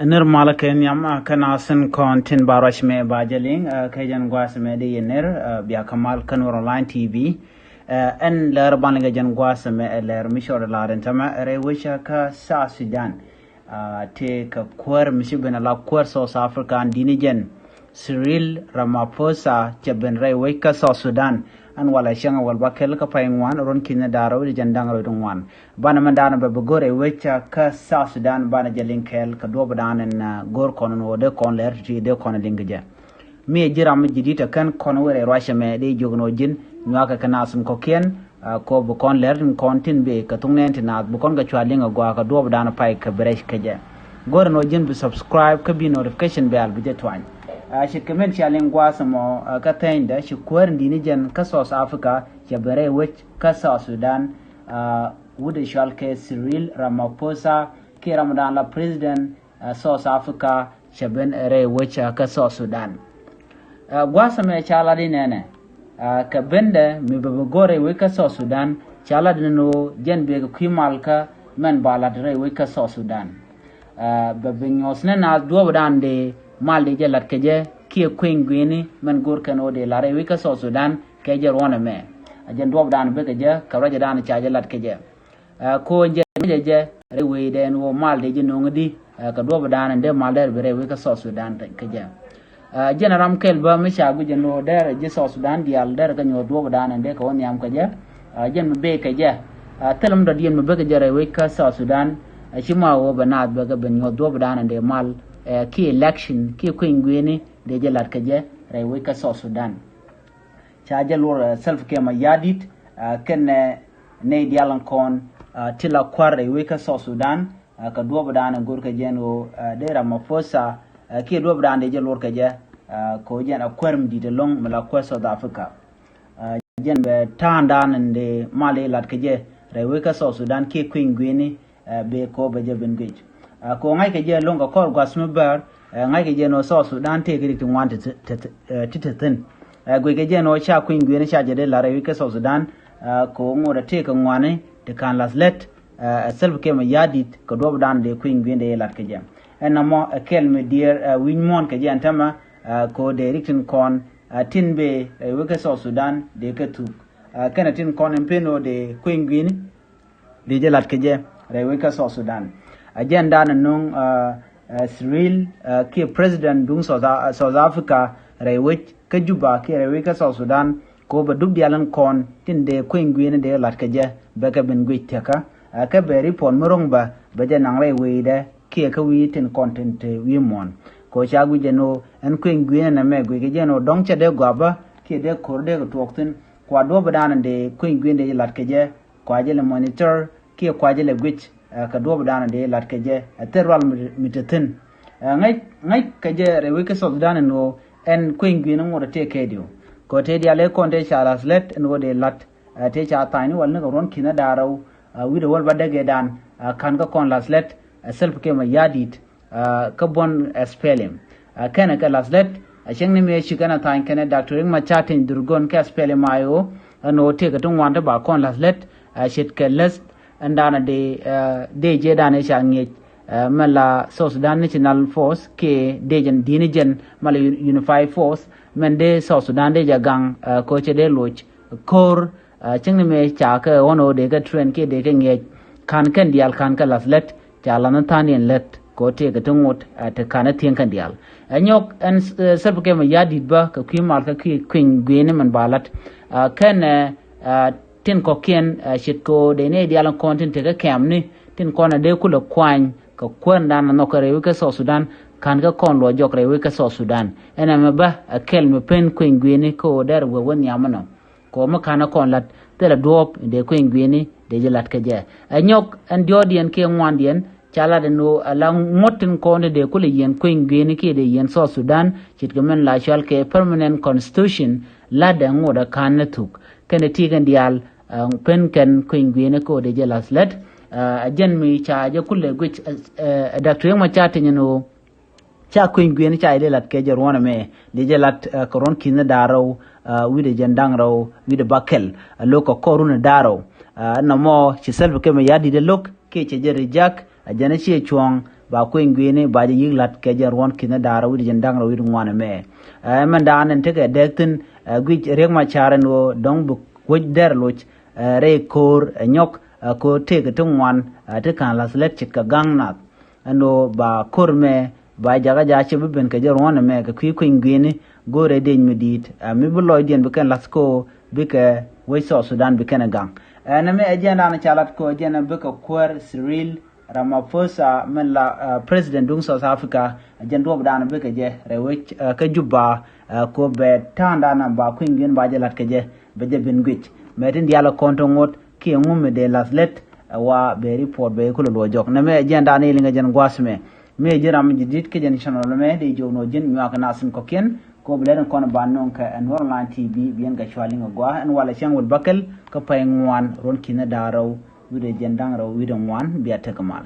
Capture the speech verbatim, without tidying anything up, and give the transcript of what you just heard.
Nir mal kɛ nhiam, ah, kä nasin kɔn tin ba ruac mɛ ba jɛ liŋ, ah, kɛ jɛn guas mɛ di yɛ nir, ah, bia kɛ mal kä Nuer Online T V. Ah, ɛn lɛr ban liŋ kɛ jɛn guas mɛ ɛ lɛr mi cɔr lar in tämɛ rɛy wecä kä South Sudan. Ah, tëë kɛ kuäär mi ci ben a la kuäär South Africa an dini jɛn Cyril Ramaphosa cɛ ben rɛy wec kä South Sudan. Ɛn walɛ cäŋ a wal ba kɛl kä pay ŋuan ruɔn ki̱n ni da̱r rɛw di jɛn da̱ŋ rɛw di ŋuan. Banɛ mɛn da̱a̱n bɛ bi go̱r ɛ wec kä South Sudan banɛ jɛ liŋ kɛɛl kɛ duɔ̱p da̱a̱n ɛn, ah, go̱r kɔn ɛn ɣöö dee kɔn lɛr ti dee kɔn liŋ kɛ jɛ. Mi ɛ ji̱ ram mi ji̱ di̱t ɛ kɛn kɔn wër ɛ ruacɛ mɛ dee jiök ɛn ɣöö ji̱n nyuakɛ kɛ naath in kɔ̱kiɛn, ah, kɛ ɣöö bi kɔn lɛr in kɔn tin bëë kɛ thok nɛɛn ti naath bi kɔn kɛ cua liŋ ɛ gɔaa kɛ duɔ̱p da̱a̱n pay kɛ bi rɛc kɛ jɛ. Go̱r ɛn ɣöö ji̱n bi subscribe kä bi notification bell bi jɛ tuany. Ah, ce̱tkɛ min cia liŋ gua̱a̱th ɛmɔ, ah, kä thɛnydɛ ci kuäär in di̱t ni jɛn kä South Africa cɛ ben rɛy wec kä South Sudan. Ah, wut ɛ cɔal kɛ Cyril Ramaphosa kiɛ ram dan la president, ah, South Africa cɛ ben rɛy wec, ah, kä South Sudan. Ah, gua̱a̱th ɛmɛ ca lat inɛnɛ, ah, kɛ bendɛ mi bɛ bi go̱r rɛy wec kä South Sudan ca lat ni ni ɣöö jɛn bek kui̱ mal kä mɛn ba lat rɛy wec kä South Sudan. Ah, bɛ bi nyuɔ̱th ni naath duɔ̱ɔ̱p dan di mal di jɛ lat kɛ jɛ kiɛ kueny gui̱ni mɛn go̱r kɛn ɣöö di lat rɛy wec kä South Sudan kɛ jɛ ruɔ̱n ɛmɛ. Ah, jɛn duɔ̱ɔ̱p dan bek kɛ jɛ kɛ ruac dan ca jɛ lat kɛ jɛ. Ah, ko jɛ jɛ jɛ rɛy wecdɛ ɛn ɣöö mal dee jɛ no̱o̱ŋ di, ah, kɛ duɔ̱ɔ̱p dan ɛn dee mal dee bi rɛy wec kä South Sudan kɛ jɛ. Ah, jɛn ram kɛl bä mi ca guic ɛn ɣöö dee rɛ ji̱ South Sudan diaal dee rɛ kɛ nyuɔ̱th duɔ̱ɔ̱p dan ɛn dee kɛ wä nhiam kɛ jɛ. Ah, jɛn mi bee kɛ jɛ. Ah, thilɛ mi dɔ̱diɛn mi bee kɛ jɛ rɛy wec kä South Sudan. Ah, ci ma ɣöö bɛ naath bɛ kɛ ben nyuɔ̱th duɔ̱ɔ̱p dan ɛn dee mal, eh, kiɛ election kiɛ kueny gui̱ni dee jɛ lat kɛ jɛ rɛy wec kä South Sudan. Ca jɛ luɔr, eh, Salva Kiir Mayardit, eh, kɛnɛ, eh, nɛy diaal in kɔn, eh, ti la kua̱r rɛy wec kä South Sudan, eh, kɛ duɔ̱ɔ̱p dan in go̱r kɛ jɛ ɛn ɣöö, eh, dee Ramaphosa, eh, kiɛ duɔ̱ɔ̱p dan dee jɛ luɔr kɛ jɛ, eh, kɛ ɣöö jɛn a kuäär mi di̱t ɛlɔ̱ŋ mi la kuäär South Africa. Eh, jɛn bɛ ta̱a̱ŋ dan in dee mal i̱ lat kɛ jɛ rɛy wec kä South Sudan kiɛ kueny gui̱ni, eh, bee kɛ ɣöö bɛ jɛ ben guic. Eh, kɛ ɣöö ŋa̱ckɛ jɛ ɛlɔ̱ŋ kɛ kɔr gua̱th mi bäär, eh, ŋa̱ckɛ jɛ ɛn ɣöö South Sudan tëëkɛ rik ti ŋuan ti, ti, ti, eh, ti te thi̱n. Eh, guickɛ jɛ ɛn ɣöö ca kueny gui̱ni ca jɛ dee la̱r rɛy wec kä South Sudan, eh, kɛ ɣöö ŋot a tëëkɛ ŋuani ti ka̱n la̱th lät, eh, ɛ Salva Kiir Mayardit kɛ duɔ̱ɔ̱p dan dee kueny gui̱ni dee lat kɛ jɛ. Ɛn nɔmɔ ɛ kɛl mi diɛɛr, eh, wi̱c muɔ̱ɔ̱n kɛ jɛ ɛn tämɛ, eh, kɛ ɣöö dee rik tin kɔn, eh, tin bëë rɛy wec kä South Sudan dee kɛ thuk. Eh, kɛnɛ tin kɔn ɛn pen ɣöö dee kueny gui̱ni dee jɛ lat kɛ jɛ rɛy wec kä South Sudan. Ɛ jɛn dan ɛn nöŋ, eh, eh, Cyril, eh, kiɛ president duŋ South A-, South Africa rɛy wec kä Juba kiɛ rɛy wec kä South Sudan kɛ ɣöö bɛ dup diaal in kɔn tin dee kueny gui̱ni dee lat kɛ jɛ bɛ kɛ ben guic thiäkä. Eh, kä bɛ report mi ro̱ŋ bä bɛ jɛ naŋ rɛy wecdɛ kiɛ kä wi̱i̱ tin kɔn tin te wi̱i̱ muɔ̱ɔ̱n. Kɛ ɣöö ca guic ɛn ɣöö ɛn kueny gui̱ni nɛmɛ guickɛ jɛ ɛn ɣöö dɔ̱ŋ cɛ dee gɔapä kiɛ dee ko̱r dee kɛ tuɔɔk thi̱n kua duɔ̱ɔ̱p dan in dee kueny gui̱ni dee jɛ lat kɛ jɛ. Kua jɛ lɛ monitor kiɛ kua jɛ lɛ guic, eh, kɛ duɔ̱ɔ̱p dan dee lat kɛ jɛ, eh, thil rual mi, mi te thi̱n. Eh, ŋäc, ŋäc kɛ jɛ rɛy wec kä South Sudan ɛn ɣöö ɛn kueny gui̱ni ŋot a tëë kɛɛdiw. Kɛ ɣöö tëë diaal ëë kɔn tëë ca la̱th lät ɛn ɣöö dee la̱t, eh, tëë ca tha̱a̱ŋ ni wal ni kɛ ruɔ̱n ki̱n ni da̱a̱r rɛw, eh, wi̱cdɛ wäl ba däk ëëdan, eh, ka̱n kä kɔn la̱th lät, eh, Salva Kiir Mayardit, ah, kä buɔ̱n S P L M. Ah, kɛnɛ kɛ la̱th lät, ah, cäŋ ni mëë ci kɛn a tha̱a̱ny kɛnɛ Doctor Riek Machar Teny Dhurgon kɛ S P L M I O, ɛn ɣöö tëëkɛ ti ŋuan ti ba kɔn la̱th lät, ah, ce̱tkɛ läth ɛn dan a dee, ah, dee jɛ dan ëë ca ŋi̱eec, ah, mɛn la South Sudan National Force kiɛ dee jɛn di̱t ni jɛn mɛn la Unified Force, mɛn dee South Sudan dee jɛ gaŋ, ah, kɛ ɣöö cɛ dee loc ko̱r, ah, cäŋ ni mëë ca kɛ ɣɔn ɣöö dee kɛ train kiɛ dee kɛ ŋi̱eec, ka̱n kɛn diaal ka̱n kɛ la̱th lät, ca la̱th ni tha̱a̱ŋdiɛn lät kɛ ɣöö tëëkɛ ti ŋot, ah, ti ka̱n ni thieŋ kɛn diaal. Ɛ nyɔk ɛn, eh, Salva Kiir Mayardit bä kɛ kui̱ mal kä kui̱ kueny gui̱ni mɛn ba la̱t, ah, kɛnɛ, ah, tin kɔ̱kiɛn, ah, ce̱tkɛ ɣöö dee nɛy diaal in kɔn tin tekɛ kɛmni tin kɔn a dee kulɛ kuany kɛ kuäär dan a nhɔk kɛ rɛy wec kä South Sudan, ka̱n kä kɔn luɔc jɔk rɛy wec kä South Sudan. Ɛn ɛmɛ bä ɛ kɛl mi pen kueny gui̱ni kɛ ɣöö dɛr wee wä nhiam ɛnɔ. Kɛ ɣöö mi ka̱n ɛ kɔn la̱t thilɛ duɔ̱ɔ̱p in dee kueny gui̱ni dee ji̱ la̱t kɛ jɛ. Ɛ nyɔk ɛn diɔ̱ɔ̱kdiɛn kiɛ ŋuandiɛn ca la̱t ɛn ɣöö ala ŋuɔ̱t tin kɔn ti dee kulɛ yiɛn kueny gui̱ni kiɛ dee yiɛn South Sudan ce̱tkɛ min la cɔal kɛ permanent constitution, la̱tdɛ ŋot ɛ ka̱n ni thuk. Kɛnɛ ti kɛn diaal, ah, pen kɛn kueny gui̱ni kɛ ɣöö dee jɛ la̱th lät. Ah, ɛ jɛn mi ca jɛ kulɛ guic, eh, eh, Doctor Riek Machar Teny ɛn ɣöö ca kueny gui̱ni ca ilɛ lat kɛ jɛ ruɔ̱n ɛmɛ, dee jɛ lat, eh, kɛ ruɔ̱n ki̱n ni da̱ŋ rɛw, eh, wi̱cdɛ jiɛn da̱ŋ rɛw wi̱cdɛ bäkɛl, eh, lo̱k kɛ kɔr run da̱ŋ rɛw. Eh, nɔmɔ ci Salva Kiir Mayardit ɛ lo̱k kiɛ cɛ jɛ reject, eh, jɛn ɛ ciɛ cuɔ̱ɔ̱ŋ, ba kueny gui̱ni ba jɛ yi̱k la̱t kɛ jɛn ruɔ̱n ki̱n da̱rä wi̱cdɛ jɛn da̱ŋ rɛw wi̱cdɛ ŋuan ɛmɛ. Ɛ mɛn da̱a̱n ɛn tekɛ dɛk thi̱n, ɛ guic Riek Machar ɛn ɣöö dɔ̱ŋ bi kuec dɛr loc, ɛ rɛy ko̱o̱r ɛ nyɔk, ɛ ko̱o̱r tëëk ti ŋuan, ɛ ti ka̱n la̱th lät ce̱tkɛ ga̱ŋ nath. Ɛn ɣöö ba ko̱r mɛ ba jakä ja̱ cɛ bi ben kɛ jɛ ruɔ̱n ɛmɛ kɛ kui̱ kueny gui̱ni go̱o̱rɛ dec mi di̱i̱t, ɛ mi bi lɔcdiɛn bi kɛn la̱th ko̱o̱r bikɛ wec South Sudan bi kɛn ɛ gaŋ. Ɛn ɛmɛ ɛ jɛn da̱a̱n ca lat ko̱o̱r jɛn ɛ bikɛ kuäär Cyril Ramaphosa min la, ɛ, president duŋ South Africa, ɛ jɛn duɔ̱ɔ̱p da̱a̱n bikɛ jɛ rɛy wec, ɛ, kä Juba, ɛ, ko bɛ ta̱a̱ŋ da̱a̱n ba kui̱ny gui̱n ba jɛ la̱t kɛ jɛ bɛ jɛ ben guic. Mɛ tin diaal ɛ kɔn ti ŋot kiɛ ŋu mi dee la̱th lät, ɛ wa bɛ report bɛ kulɛ luɔ jɔk. Nɛ mɛ ɛ jɛn da̱a̱n iliŋ ɛ jɛn gua̱a̱th mɛ. Mɛ ɛ ji̱ ram ji̱ di̱t kä jɛn channel mɛ dee jiök nɔ ji̱n nyuak nath in kɔ̱kiɛn. Ko bi lɛt in kɔn ba nöŋ kɛ ɛn Nuɔr Online T V bi ɛn kɛ cua liŋ ɛ gua̱a̱th ɛn walɛ cäŋ wut bäkɛl kä pay ŋuan ruɔ̱n ki̱n da̱a̱n rɛw wi̱cdɛ jɛn da̱ŋ rɛw wi̱cdɛ ŋuan bia tek mal.